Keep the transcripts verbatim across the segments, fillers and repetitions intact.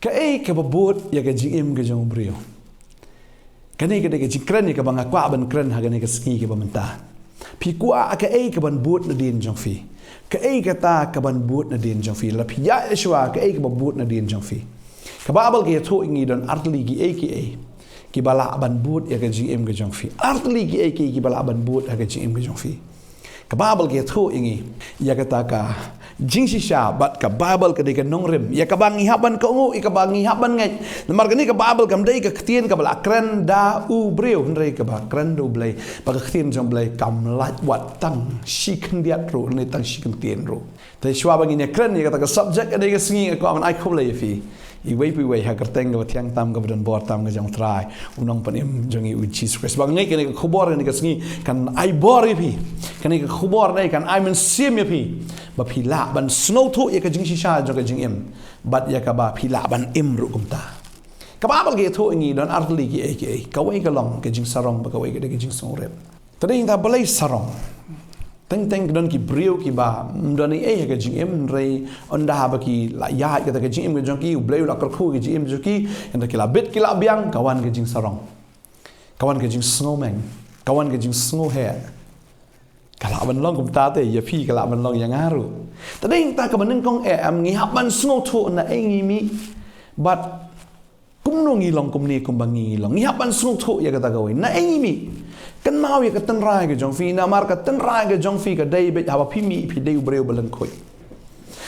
Kaei kaba bud ïa ka jingim ka jong u briew? Kane ka dei ka jingkren ïa kaba nga kwah ban kren ha kane ka sngi kaba mynta. Phi kwah kaei kaban bud nadien jong phi? Kaei kata kaban bud nadien jong phi? La phi ïa shuwa kaei kaba bud nadien jong phi? Ka Baibl ka ïathuh ïa ngi don artylli kiei kiei kiba lah ban bud ïa ka jingim ka jong phi. Artylli kiei kiei kiba lah ban bud ïa ka jingim ka jong phi. Ka Baibl ka ïathuh ïa ngi ïa kata ka jingshisha, bad ka Baibl ka dei ka nongrim ïa kaba ngi hap ban kohnguh, ïa kaba ngi hap ban ngeit. Namar kane ka Baibl kam dei ka ktien kaba la kren da u briew, hynrei kaba kren da u Blei. Bad ka ktien jong u Blei kam lait wat tang shi khyndiat ruh, ne tang shi kyntien ruh. Te shuwa ba ngin ïa kren ïa kata ka subject kane ka sngi, nga kwah ban ai khublei ïa phi iwei pa iwei ha ka kyrteng kaba thiang tam, kaba don bor tam ka jong u Trai, u Nongpynim jong ngi u Jisu Khrist. Ba nga ngeit kane ka khubor kane ka sngi kan ai bor ïa phi. Kane ka khubor ne kan ai mynsiem ïa phi ba phi lah ban sngewthuh ïa ka jingshisha jong ka jingim, bad ïa kaba phi lah ban im ruh kumta. Ka Baibl ka ïathuh ïa ngi don artylli kiei kiei. Kawei ka long ka jingsarong, bad kawei ka dei ka jingsngewrit. Te dei ïa kata balei sarong? Teng teng ka don ki briew kiba ym don ei ei ha ka jingim, hynrei ynda ba ki la ïaid kata ka jingim ka jong ki, u Blei u la kyrkhu ka jingim jong ki, ynda ki la bit ki la biang, ka wan ka jingsarong. Ka wan ka jingsngewmeng. Ka wan ka jingsngewheh. Ka lah ban long kumta te ïa phi, ka lah ban long ïa nga ruh. Te dei ïa kata kaba nyngkong eh, em, ngi hap ban sngewthuh naei ngi mih, bad kumno ngi long kumne kumba ngi long. Ngi hap ban sngewthuh ïa kata kawei, naei ngi mih. Kynmaw ïa ka tynrai ka jong phi, namar ka tynrai ka jong phi ka dei beit haba phi mih phi dei u briew ba lyngkhuit.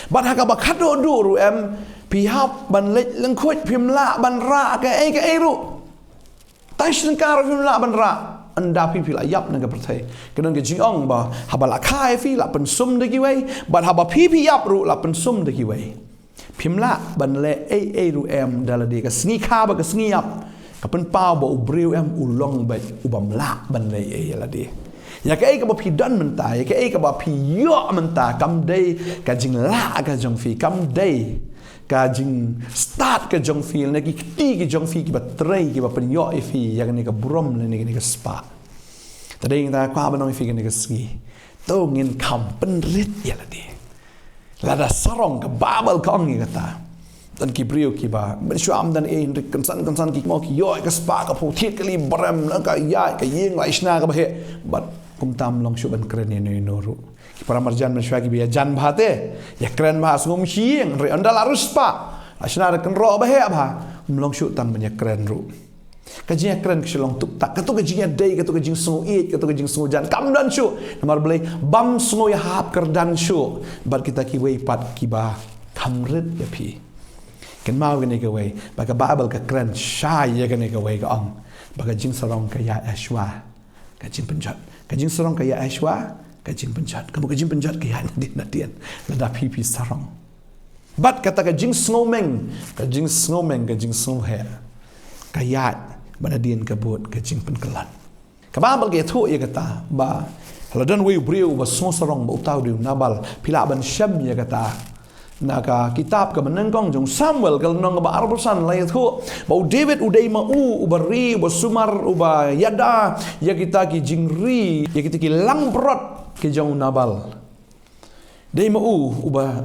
Bad ha kaba khadduh duh ruh, em, phi hap ban leit lyngkhuit, phim lah ban rah kaei kaei ruh. Tang shi tyngka ruh phim lah ban rah ynda phi phi la ïap na ka pyrthei. Ka don ka jingong ba haba la kha ïa phi la pynsum da kiwei, bad haba phi phi ïap ruh la pynsum da kiwei. Phim lah ban leh ei ei ruh em da lade. Ka sngi kha bad ka sngi ïap ka pynpaw ba u briew em u long beit u bym lah ban leh ei ei ïa lade. Ïa kaei kaba phi don mynta, ïa kaei kaba phi ïoh mynta, kam dei ka jinglah ka jong phi, kam dei ka jingstad ka jong phi, lane ki kti ki jong phi kiba trei, kiba pynïoh ïa phi ïa kane ka burom lane kane ka spah. Te dei ïa kata nga kwah ban ong ïa phi kane ka sngi, to ngin kham pynrit ïa lade. Lada sarong, ka Baibl ka ong ïa kata. Don ki briew kiba mynshuwa ym don ei, hynrei kynsan kynsan ki mo ki ïoh ïa ka spah, ka phew thied kali barem, na ka ïaid ka ïing la shna kaba heh. Bad kumta ym long shuh ban kren ïano ïano ruh. Ki para marjan mynshuwa kiba ïajan bha te, ïakren bha, sngewsih ïing, hynrei ynda la riewspah, la shna da kynroh ba heh bha, ym long shuh tang ban ïakren ruh. Ka jingïakren ka shu long tuktak. Kato ka jingïadei, kato ka jingsngewieit, kato ka jingsngewjan kam don shuh. Namar balei? Bym sngew ïahap kyrdan shuh bad kita kiwei pat kiba kham rit ïa phi. Kynmaw kane kawei, ba ka Baibl ka kren shai ïa kane kawei, ka ong ba ka jingsarong ka ïaid shuwa ka jingpynjot. Ka jingsarong ka ïaid shuwa ka jingpynjot. Ka mut ka jingpynjot ka ïaid nadien nadien lada phi phi sarong. Bad kata ka jingsngewmeng, ka jingsngewmeng, ka jingsngewheh, ka ïaid ba nadien ka bud ka jingpynkyllon. Ka Baibl ka ïathuh ïa kata ba la don uwei u briew uba sngewsarong ba uta u dei u Nabal. Phi lah ban shem ïa kata na ka kitab kaba nyngkong jong u Samuel, ka lynnong kaba arphew san, la ïathuh ba u David u dei ma u uba ri, uba sumar, uba ïada ïa kita ki jingri, ïa kita ki langbrot ki jong u Nabal. Dei ma u uba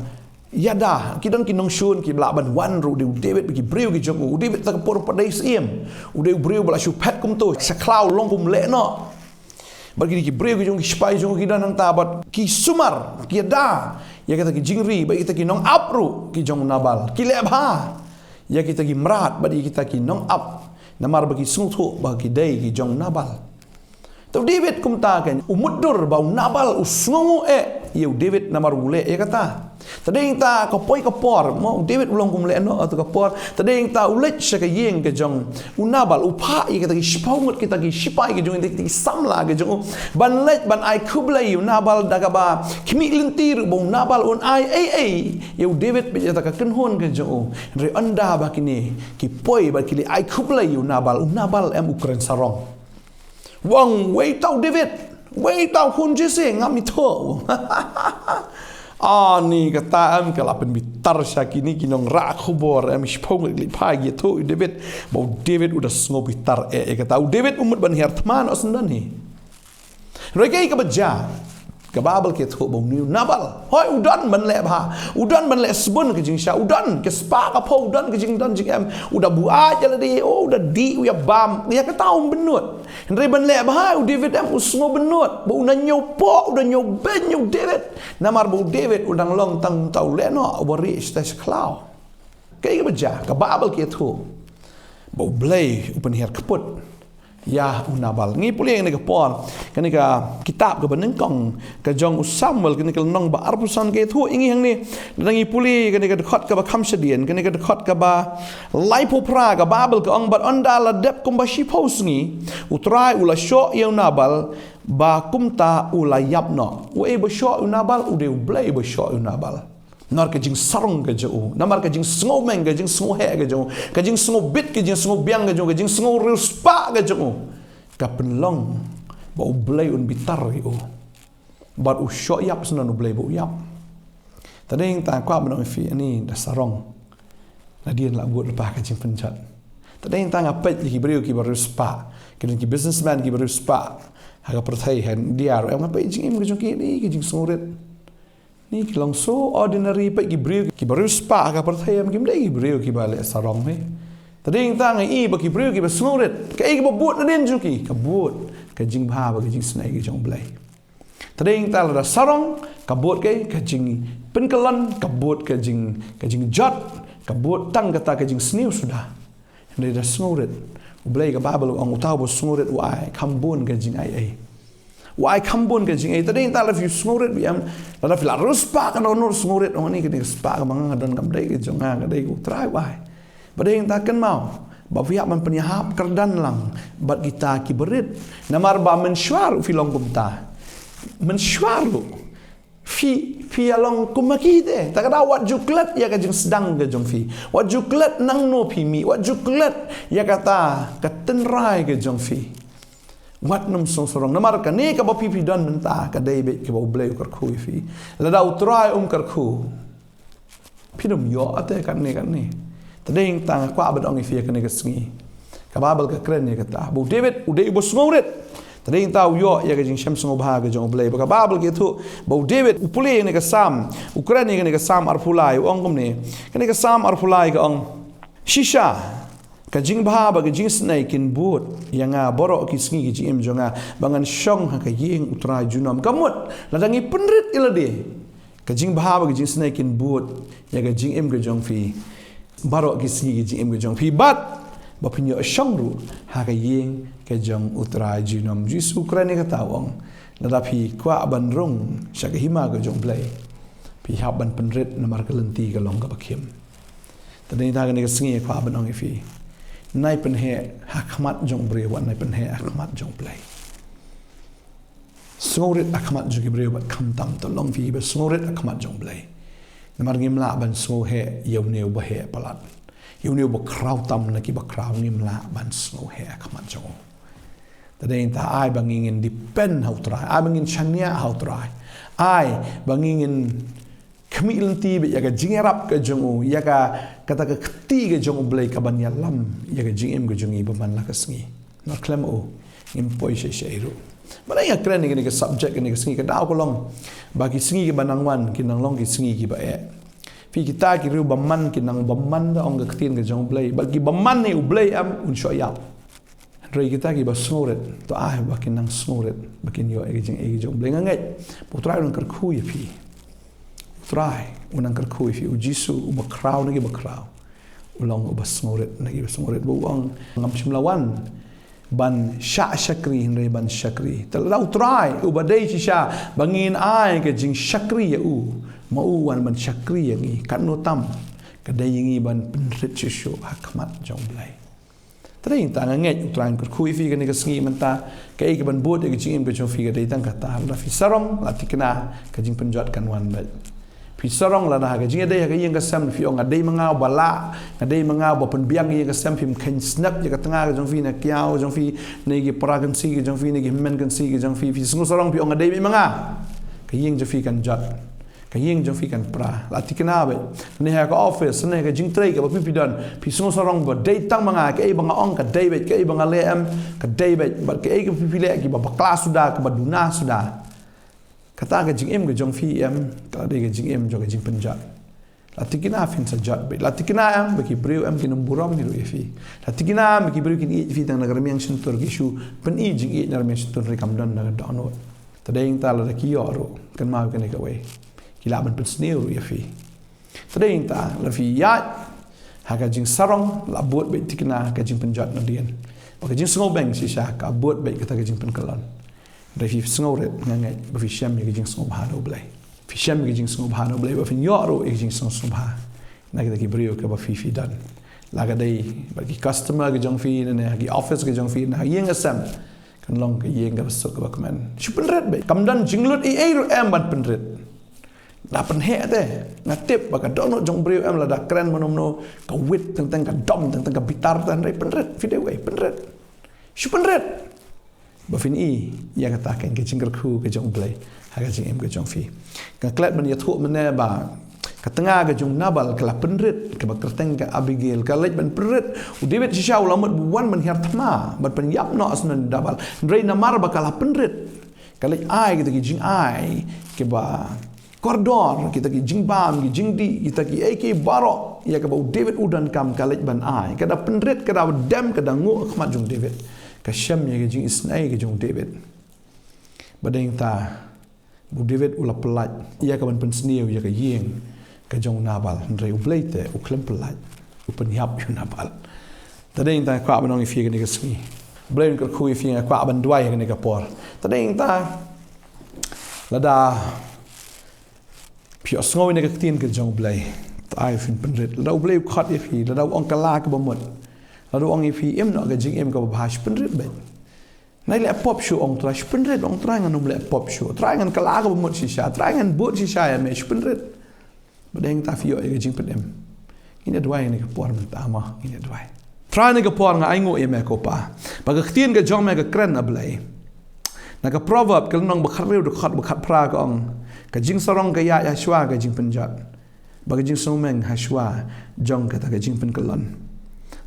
ïada. Ki don ki nongshun kiba lah ban wan ruh, dei u David bad ki briew ki jong u. U David kata ka por pat dei syiem. U dei u briew ba la shu phet kumto, sha khlaw long kum lehnoh. Bad kine ki briew ki jong u, ki sipai jong u ki don hangta bad ki sumar, ki ïada ïa kita ki jingri bad kita ki nongap ruh ki jong u Nabal. Ki leh bha ïa kita ki mrad bad ïa kita ki nongap, namar ba ki sngewthuh ba ki dei ki jong u Nabal. Te u David kumta kein u mutdur ba u Nabal u sngewnguh eh ïa u David namar u leh ïa kata. Te dei hangta ka poi ka por, mo, u David u long kum lehnoh kato ka por. Te dei hangta u leit sha ka ïing ka jong u Nabal, u phah ïa kita ki shiphew ngut kita ki sipai ki jong u, kita ki samla ki jong u, ban leit ban ai khublei ïa u Nabal da kaba khmih lynti ruh ba u Nabal un ai ei ei ïa u David bad ïa kata ka kynhun ka jong u. Hynrei ynda ba kine ki poi bad ki leit ai khublei ïa u Nabal, u Nabal em u kren sarong. U ong, wei tau David, wei tau khun Jesse, ngam ithuh. Ani kata em ka la pynbitar sha kine ki nongrah khubor em, shiphew ngut ki leit phai, ki ïathuh ïa u David ba u David u da sngewbitar eh ïa kata. U David u mut ban hiar thma noh shen don hi. Hynrei kaei kaba jia, Ka Baibl ka ïathuh ba une u Nabal, hooid, u don ban leh bha, u don ban leh sbun ka jingshisha, u don ka spah ka phew, u don ka jingdon jingem, u da buaid ïa lade, oh, u da dih, u ïa bam, ïa kata um bynnud. Hynrei ban leh bha ïa u David em, u sngew bynnud ba u na ñiew poh, u da ñiew beiñ ïa u David. Namar ba u David u dang long tang uta u lehnoh uba rieh sha khlaw. Kaei kaba jia? Ka Baibl ka ïathuh ba U Blei u pynhiar kput ïa u Nabal. Ngi pule ïa kane ka por, kane ka kitab kaba nyngkong ka jong u Samuel, kane ka lynnong ba arphew san, ka ïathuh ïa ngi hangne. Lada ngi pule kane ka dkhot kaba kham shadien, kane ka dkhot kaba laiphew phra, ka Baibl ka ong, bad ynda la dep kumba shiphew sngi, U Trai u la shoh ïa u Nabal ba kumta u la ïap noh. Uei ba shoh ïa u Nabal? U dei U Blei ba shoh ïa u Nabal. Namar ka jingsarong ka jong u, namar ka jingsngewmeng, ka jingsngewheh ka jong u, ka jingsngewbit, ka jingsngewbiang ka jong u, ka jingsngewriewspah ka jong u, ka pynlong ba U Blei un bitar ïa u. Bad u shoh ïap, sngewdon U Blei ba u ïap. Te dei hangta nga kwah ban ong ïa phi, ani da sarong, nadien la bud lypa ka jingpynjot. Te dei hangta nga peit ïa ki briew kiba riewspah, ki don ki businessman kiba riewspah ha ka pyrthei, ha India ruh em, nga peit jingim ka jong ki, ani ka jingsngewrit. Ni ki long so ordinary, peit ki briew kiba riewspah ha ka pyrthei em, kim dei ki briew kiba leh sarong hi. Te dei hangta nga i ba ki briew kiba sngewrit, kaei kaba bud nadien jong ki? Ka bud ka jingbha bad ka jingisynei ka jong U Blei. Te dei hangta lada sarong, ka bud kaei? Ka jingpynkyllon, ka bud ka jing, ka jingjot, ka bud tang kata ka jingsniew suda. Hynrei da sngewrit, U Blei, ka Baibl u ong, uta uba sngewrit u ai kham bun ka jingaiei. U ai kham bun ka jingaiei. Te dei hangta lada phi sngewrit, phi em, lada phi la riewspah, ka nor nor sngewrit, ong, ani kane ka spah kaba nga don kam dei ka jong nga, ka dei ka U Trai u ai. Bad dei hangta kynmaw ba phi hap ban pynïahap kyrdan lang bad kita kiba rit. Namar ba mynshuwa ruh phi long kumta. Mynshuwa ruh phi, phi ïa long kum ma ki te. Ta ka daw wat ju klet ïa ka jingsdang ka jong phi. Wat ju klet nangno phi mih. Wat ju klet ïa kata ka tynrai ka jong phi. Wat nym sngewsarong. Namar kane kaba phi, phi don mynta, ka dei beit kaba U Blei u kyrkhu ïa phi. Lada U Trai um kyrkhu, phin ym ïoh te katne katne. Te dei hangta nga kwah ban ong ïa phi ïa kane ka sngi, ka Baibl ka kren ïa kata ba u David u dei uba sngewrit. Te dei hangta u ïoh ïa ka jingshem sngewbha ka jong U Blei. Ba ka Baibl ka ïathuh ba u David u pule ïa kane ka Salm, u kren ïa kane ka Salm arphew lai, u ong kumne. Kane ka Salm arphew lai ka ong, shisha ka jingbha bad ka jingisynei kin bud ïa nga baroh ki sngi ki jingim jong nga, ba ngan shong ha ka ïing U Trai junom. Ka mut lada ngi pynrit ïa lade, ka jingbha bad ka jingisynei kin bud ïa ka jingim ka jong phi baroh ki sngi ki jingim ka jong phi, bad ba phin ïoh shong ruh ha ka ïing ka jong U Trai junom. Jisu u kren ïa kata, u ong, lada phi kwah ban rung sha ka hima ka jong U Blei, phi hap ban pynrit, namar ka lynti ka long kaba khim. Te dei hangta kane ka sngi nga kwah ban ong ïa phi, nai pynheh ha khmat jong u briew, wat nai pynheh ha khmat jong U Blei. Sngewrit ha khmat jong ki briew bad khamtam to long phi kiba sngewrit ha khmat jong U Blei. Namar ngim lah ban sngewheh ïa une uba heh palat, ïa une uba khraw tam na kiba khraw, ngim lah ban sngewheh ha khmat jong u. Te dei hangta ai ba ngin depend ha U Trai, ai ba ngin shaniah ha U Trai, ai ba ngin khmih lynti beit ïa ka jingïarap ka jong u, ïa ka, kata ka kti ka jong U Blei kaban ïalam ïa ka jingim ka jong ngi ba man la ka sngi. Nor khlem u, ngim poi sha, sha ei ruh. Balei nga kren ïa kane ka subject kane ka sngi? Ka daw ka long ba ki sngi kiba nang wan kin nang long ki sngi kiba eh. Phi, kita ki riew bymman kin nang bymman da, ong ka ktien ka jong U Blei. Bad ki bymman ïa U Blei em, un shoh ïap. Hynrei kita kiba sngewrit, to ai ba kin nang sngewrit, ba kin ïoh ïa ka jingaiei ka jong U Blei. Nga ngeit ba U Trai u nang kyrkhu ïa phi. U Trai u nang kyrkhu ïa phi. U Jisu uba khraw na kiba khraw, u long uba sngewrit na kiba sngewrit, ba u ong, ngam shym la wan ban shah shakri hynrei ban shakri. Te lada U Trai uba dei shisha ba ngin ai ka jingshakri ïa u, ma u wan ban shakri ïa ngi, katno tam ka dei ïa ngi ban pynrit shuh shuh ha khmat jong U Blei. Te dei hangta nga ngeit U Trai un kyrkhu ïa phi kane ka sngi mynta. Kaei kaban bud ïa ka jingim ka jong phi ka dei tang kata, lada phi sarong, la tikna, ka jingpynjot kan wan beit. Phi sarong, lada ha ka jingïadei ha ka ïing ka sem phi ong, nga dei ma nga uba lah, nga dei ma nga uba pynbiang ïing ka sem, phim kheiñ snep ïa ka tnga ka jong phi, na ka ïaw ka jong phi, na ki para kynsi ka jong phi, na ki hynmen kynsi ka jong phi, phi sngewsarong phi ong, nga dei beit ma nga, ka ïing jong phi kan jot. Ka ïing jong phi kan pra. La tikna beit. Ne ha ka office, ne ha ka jingtrei kaba phi, phi don, phi sngewsarong ba dei tang ma nga, kaei ba nga ong ka dei beit, kaei ba nga leh em ka dei beit, bad kaei kaba phi, phi leh kiba bakla suda, kiba duna suda, Kata ka jingim ka jong phi em, ka la dei ka jingim jong ka jingpynjot. La thikna phin sa jot beit. La thikna em ba ki briew em kin ym burom hi ruh ïa phi. La thikna em ba ki briew kin ïeit phi tang na ka rmiang shyntur, ki shu pyni jingïeit na rmiang shyntur, hynrei kam don na ka dohnud. Te dei nangta lada ki ïoh ruh, kynmaw kane kawei, ki lah ban pynsniew ruh ïa phi. Te dei nangta la phi ïaid ha ka jingsarong, la bud beit thikna ka jingpynjot nadien. Ba ka jingsngewbeng shisha ka bud beit kata ka jingpynkyllon. Hynrei phi sngewrit, nga ngeit ba phi shem ïa ka jingsngewbha na U Blei. Phi shem ïa ka jingsngewbha na U Blei, ba phin ïoh ruh ïa ka jingsngewbha na kita ki briew kiba phi, phi don. La ka dei bad ki customer ka jong phi, ne, ne ha ki office ka jong phi, ne ha ïing ka sem, kan long ka ïing kaba suk kaba kmen. Shu pynrit beit. Kam don jinglut ei ei ruh em ban pynrit. Da pynheh te, nga tip ba ka dohnud jong briew em lada kren mano mano, ka wit teng teng, ka dom teng teng, ka bitar te, hynrei pynrit, phi dei wei, pynrit. Shu pynrit. Ba phin i ïa kata ka jingkyrkhu ka jong U Blei ha ka jingim ka jong phi. Nga klet ban ïathuh mynne ba ka tnga ka jong u Nabal ka la pynrit, kaba kyrteng ka Abigail, ka leit ban pynrit. U David shisha u la mut ban wan ban hiar thma, ban pynïap noh ha shnong u Nabal. Hynrei namar ba ka la pynrit, ka leit ai kita ki jingai kiba kordor, kita ki jingbam, ki jingdih, kita kiei kiei baroh ïa kaba u David u donkam, ka leit ban ai. Ka da pynrit, ka da dem, ka da nguh ha khmat jong u David. Ka shem ïa ka jingisynei ka jong u David. Ba dei nangta u David u la pyllait ïa ka ban pynsniew ïa ka ïing ka jong u Nabal, hynrei U Blei te u khlem pyllait, u pynïap ïa u Nabal. Te dei nangta nga kwah ban ong ïa phi kane ka sngi. U Blei un kyrkhu ïa phi, nga kwah ban duwai ïa kane ka por. Te dei nangta lada phi ïohsngew ïa kane ka ktien ka jong U Blei, to ai phin pynrit. Lada U Blei u khot ïa phi, lada u ong kylla kaba mut, lada u ong ïa phi im noh ka jingim kaba bha, shu pynrit beit. Nai leh pop shuh, ong Trai, shu pynrit, ong Trai, ngan ym leh pop shuh. Trai, ngan kylla kaba mut shisha. Trai, ngan bud shisha ïa me, shu pynrit. Ba dei nangta phi ïoh ïa ka jingpynim. Ngin ïa duwai ha kane ka por mynta mo, ngin ïa duwai. Trai, ha kane ka por nga ainguh ïa me ko Pa ba ka ktien ka jong me ka kren, A Blei. Na ka Proverb ka lynnong ba khathynriew, dkhot ba khatphra ka ong, ka jingsarong ka ïaid hashwa ka jingpynjot, ba ka jingsngewmeng hashwa jong kata ka jingpynkyllon.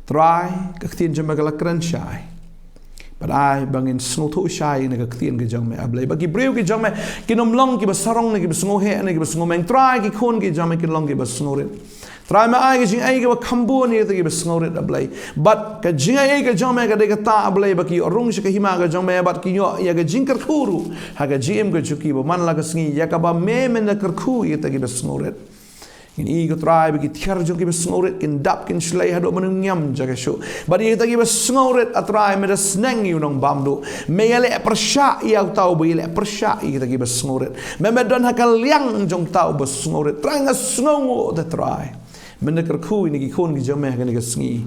Trai, ka ktien jong me ka la kren shai. Bad ai ba ngin sngewthuh shai na ka ktien ka jong me, A Blei, ba ki briew ki jong me kin ym long kiba sarong ne kiba sngewheh ne kiba sngewmeng. Trai, ki khun ki jong me kin long kiba sngewrit. Trai, me ai ka jingai kaba kham bun ïa kita kiba sngewrit, A Blei. Bad ka jingai ka jong me ka dei kata, A Blei, ba ki ïoh rung sha ka hima ka jong me bad ki ïoh ïa ka jingkyrkhu ruh ha ka jingim ka jong ki, ba man la ka sngi ïa kaba me, men da kyrkhu ïa kita kiba sngewrit. Ngin ïohi, ko Trai, ba ki tiar jong kiba sngewrit kin dap kin shlei haduh mynno ngiam jaka shuh. Bad ïa kita kiba sngewrit, A Trai, me da sneng ïa u nongbamduh. Me ïaleh pyrshah ïa uta uba ïaleh pyrshah ïa kita kiba sngewrit. Me, me don ha ka liang jong uta uba sngewrit. Trai, nga sngewnguh te Trai. Men da kyrkhu ïa kine ki khun ki jong me ha kane ka sngi.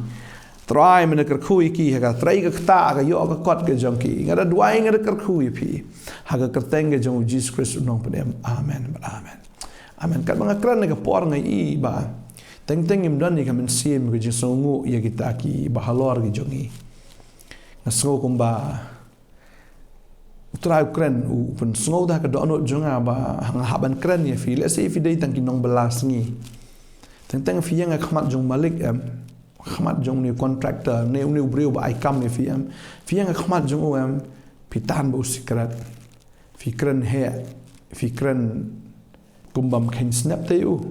Trai, men da kyrkhu ïa ki ha ka trei ka ktah, ha ka ïoh ka kot ka jong ki. Nga da duwai, nga da kyrkhu ïa phi ha ka kyrteng ka jong u Jisu Khrist u nongpynim. Amen. Amen. Amen. Katba nga kren ha kane ka por nga ïohi ba teng teng ngim don ïa ka mynsiem ka jingsngewnguh ïa kita kiba halor ki jong ngi. Nga sngew kumba u Trai u kren, u pynsngew da ka dohnud jong nga ba nga hap ban kren ïa phi. Lehse phi dei tang ki nongbylla sngi. Teng teng phi ïeng ha khmat jong u malik em, khmat jong une u contractor, ne une u briew ba ai kam ïa phi em. Phi ïeng ha khmat jong u em, phi tan bad u sikret. Phi kren heh, phi kren kum bym kheiñ snep te ïa u.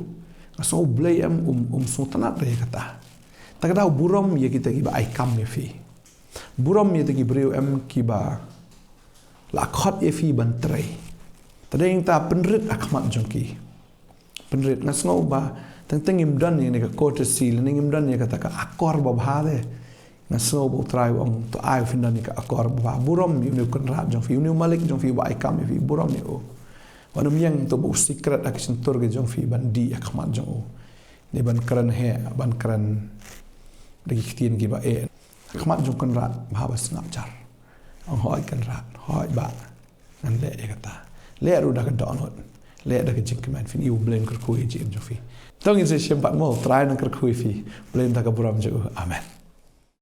Nga sngew U Blei em um, um sngewtynnat ïa kata. Te ka dei burom ïa kita kiba ai kam ïa phi. Burom ïa kita ki briew em kiba la khot ïa phi ban trei. Te dei nangta pynrit ha khmat jong ki. Pynrit, nga sngew ba teng teng ngim don ïa kane ka courtesy, lane ngim don ïa kata ka akor babha te. Nga sngew ba u Trai u ong, to ai phin don ïa ka akor babha. Burom ïa une u kynrad jong phi, une u malik jong phi ba ai kam ïa phi, burom ïa u. Wat nym ïeng to ba u sikret ha ka shyntur ka jong phi ban dih ha khmat jong u, ne ban kren heh, ban kren da ki ktien kiba eh ha khmat jong u kynrad ba haba sngap jar. Ong, hooid kynrad, hooid bah, ngan leh ïa kata. Leh ruh da ka dohnud, leh da ka jingkmen. Phin ïohi U Blei un kyrkhu ïa ka jingim jong phi. To ngin sa ïashem pat mo. U Trai un kyrkhu ïa phi. Blei un ai ka burom jong u. Amen.